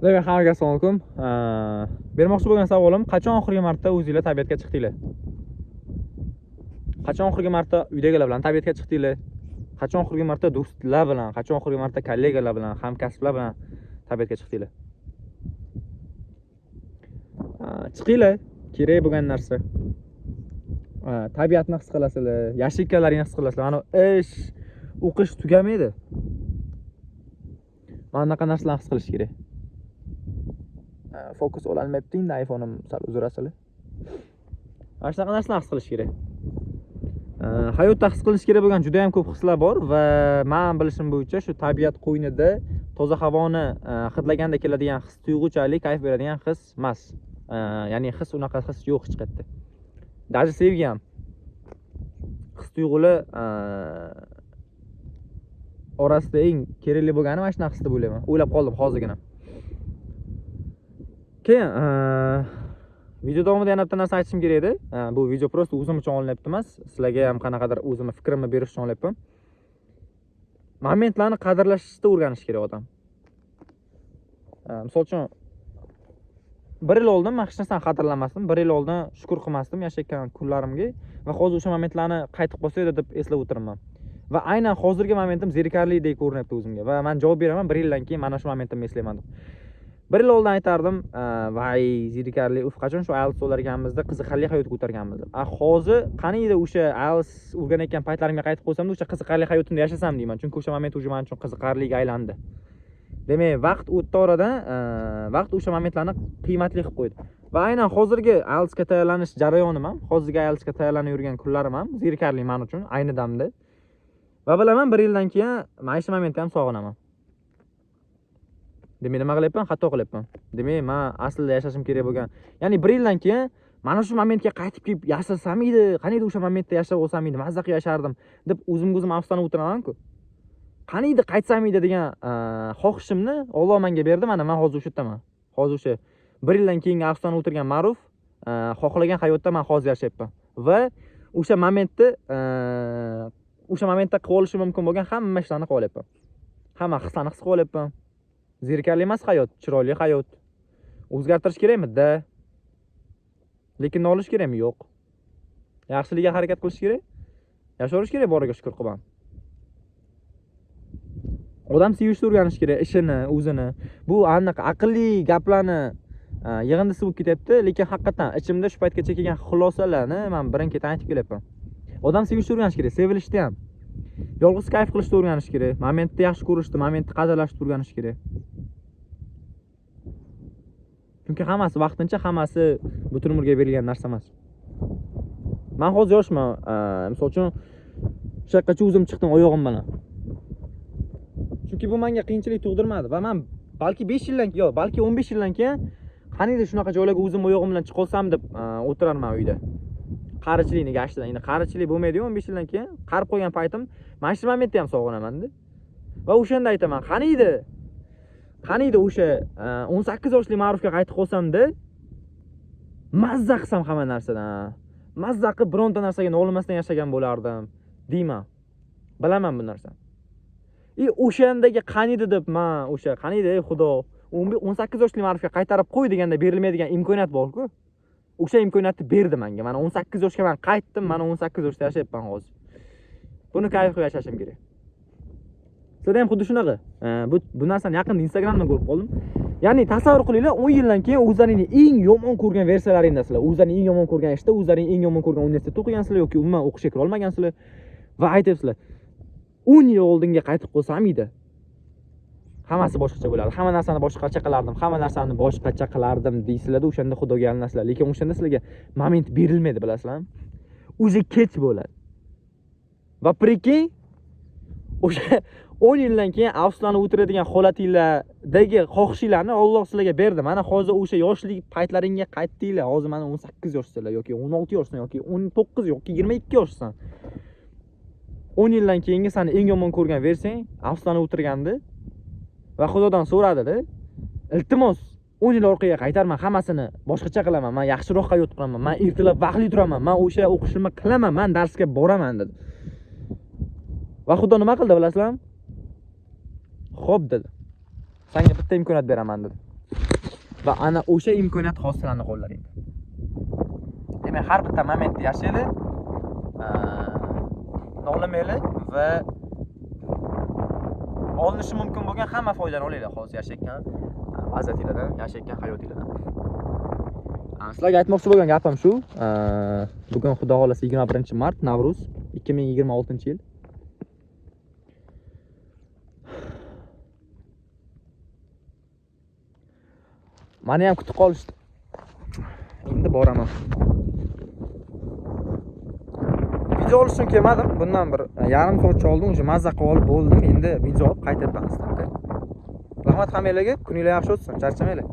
Demak, hammaga assalomu alaykum. Bermoqchi bo'lgan savolim, qachon oxirgi marta o'zinglar tabiatga chiqdinglar? Qachon oxirgi marta uydagilar bilan tabiatga chiqdinglar? Qachon oxirgi marta do'stlar bilan, qachon oxirgi marta kollegalar bilan, hamkasblar bilan tabiatga chiqdinglar? Chiqinglar, kerak bo'lgan narsa. Tabiatni his qilasizlar, yashilliklarni his qilasizlar. Mana ish, o'qish tugamaydi. Mana bunaqa narsalarni his qilish kerak. Fokus ololmayapti endi iPhone'im, sal uzr asali. Mana shunaqa narsalarni his qilish kerak. Hayotda his qilish kerak bo'lgan juda ham ko'p hislar bor va men bilishim bo'yicha shu tabiat qo'ynida toza havoni hidlaganda keladigan his tuyg'uchalik kayf beradigan his emas. Ya'ni his, unaqa his yo'q hech qayerda. Даже sevgi ham. His tuyg'ular orasida eng kerakli bo'lgani mana shunaqa his deb o'ylayman. O'ylab qoldim hozirgina. Keyin video davomida yana bitta narsa aytishim kerak edi. Bu video просто o'zim uchun olinyapti emas, sizlarga ham qanaqadir o'zimni fikrimni berish uchun olyapman. Momentlarni qadrlashni o'rganish kerak odam. Misol uchun 1 yil oldin men hech narsani qadrlamasdim, 1 yil oldin shukr qilmasdim yashayotgan kunlarimga va hozir o'sha momentlarni qaytib qolsa edi deb eslab o'tiraman. Va aynan hozirgi momentim zerikarlidek ko'rinyapti o'zimga va men javob beraman 1 yildan keyin mana shu momentimni eslayman deb. 1 yil oldin aytardim, vay zerikarli, uf, qachon shu IELTS olarkanmizda, qiziqarli hayotga o'tarkanmiz deb. Hozir qani edi o'sha IELTS o'rganayotgan paytlarimga qaytib qo'ysamda o'sha qiziqarli hayotimda yashasam deyman, chunki o'sha moment уже men uchun qiziqarliga aylandi. Demak, vaqt o'tdi oradan, vaqt o'sha momentlarni qiymatli qilib qo'ydi. Va aynan hozirgi IELTSga tayyorlanish jarayonim ham, hozirgi IELTSga tayyorlanib yurgan kunlarim ham zerikarli men uchun ayni damda. Va bilaman 1 yildan keyin mana shu momentni ham sog'inaman. Demak, nima qilyapman? Xato qilyapman. Demak, men aslida yashashim kerak bo'lgan. Ya'ni 1 yildan keyin mana shu momentga qaytib kelib yashasam edi, qani edi o'sha momentda yashab olsam edi, mazza qilib yashardim deb o'zimga o'zim afsuslanib o'tiraman-ku. Qani edi qaytsam edi degan xohishimni Alloh menga berdi. Mana men hozir o'sha yerdaman. Hozir o'sha 1 yildan keyingi afsuslanib o'tirgan Ma'ruf, xohlagan hayotda men hozir yashayapman. Va o'sha momentda, o'sha momentda qilib olishim mumkin bo'lgan hamma ishlarni qilib olyapman. Hamma hislarni his qilib olyapman. Zerikarli emas hayot, chiroyli hayot. O'zgartirish kerakmi? Da. Lekin nolish kerakmi? Yo'q. Yaxshilikka harakat qilish kerak. Yashaverish kerak, boriga shukr qilaman. Odam sevishni o'rganish kerak, ishini, o'zini. Bu aniq aqlli gaplarni yig'indisi bo'lib ketyapti, lekin haqiqatan ichimda shu paytgacha kelgan xulosalarni men birin-ketin aytib kelyapman. Odam sevishni o'rganish kerak, sevilishni ham. Yolg'iz kayf qilishni o'rganish kerak, momentni yaxshi ko'rishni, momentni qadrlashni o'rganish kerak. Chunki hammasi vaqtincha, hammasi butun umrga berilgan narsa emas. Men hozir yoshman, misol uchun shu yoqqacha o'zim chiqdim oyog'im bilan. Chunki bu menga qiyinchilik tug'dirmadi va men balki 5 yildan keyin, yo'q, balki 15 yildan keyin qaniydi shunaqa joylarga o'zim oyog'im bilan chiqa olsam deb o'tirarman uyda. Qarichilikni gashtida. Endi qarichilik bo'lmaydi-yu 15 yildan keyin qarib qo'ygan paytim mana shu momentda ham sog'inaman-da. Va o'shanda aytaman, qaniydi o'sha 18 yoshli Ma'rufga qaytib qolsamda mazza qilsam hamma narsadan. Mazza qilib bironta narsaga nolimasdan yashagan bo'lardim deyman. Bilaman bu narsani. O'shandagi qaniydi deb men o'sha qaniydi ey Xudo 18 yoshli Ma'rufga qaytarib qo'y deganda berilmaydigan imkoniyat bor-ku. O'sha imkoniyatni berdi menga. Mana 18 yoshga men qaytdim, mana 18 yoshda yashayapman hozir. Buni kayf qilib yashashim kerak. Sizda ham xuddi shunaqa. Bu narsani yaqinda Instagramdan ko'rib qoldim. Ya'ni tasavvur qilinglar, 10 yildan keyin o'zlaringni eng yomon ko'rgan versiyalaringdasizlar. O'zlaringni eng yomon ko'rgan ishda, o'zlaringni eng yomon ko'rgan universitetda o'qigansizlar yoki umuman o'qishga kira olmagansizlar va aytyapsizlar, 10 yil oldinga qaytib qolsam edi, hammasi boshqacha bo'lardi. Hamma narsani boshqacha qilardim, hamma narsani boshqacha qilardim deysizlar-da, o'shanda Xudoga yalinasizlar. Lekin o'shanda sizlarga moment berilmaydi, bilasizlarmi? O'zi kech bo'ladi. Va prikин, o'sha 10 yildan keyin afsuslanib o'tiradigan holatinglardagi xohishinglarni Alloh sizlarga berdi. Mana hozir o'sha yoshlik paytlaringga qaytdinglar. Hozir mana 18 yoshsizlar yoki 16 yoshsan yoki 19 yoki 22 yoshsan. 10 yildan keyingi seni eng yomon ko'rgan versiyang afsuslanib o'tirgandi va Xudodan so'radida, iltimos 10 yil orqaga qaytarma, hammasini boshqacha qilaman, men yaxshiroq hayot quraman, men ertalab vaqtli turaman, men o'sha o'qishimni qilaman, men darsga boraman dedi. Va Xudo nima qildi bilasizlarmi? Xo'p dedi. Senga bitta imkoniyat beraman dedi. Va ana o'sha imkoniyat hozir sizlarning qo'llaringda. Demak, har bitta momentni yashaylik, nolimaylik va olinishi mumkin bo'lgan hamma foydani olinglar hozir yashayotgan vaziyatinglardan, yashayotgan hayotinglardan. Sizlarga aytmoqchi bo'lgan gapim shu. Bugun Xudo xolasa 21-mart, Navruz 2026-yil. Meni ham kutib qolishdi. Endi boraman. Video olish uchun kelmadim. Bundan bir yarim soatcha oldin o'sha mazza qilib olib bo'ldim. Endi video olib qaytyapman sizlarga. Rahmat hammanglarga. Kuninglar yaxshi o'tsin, charchamanglar.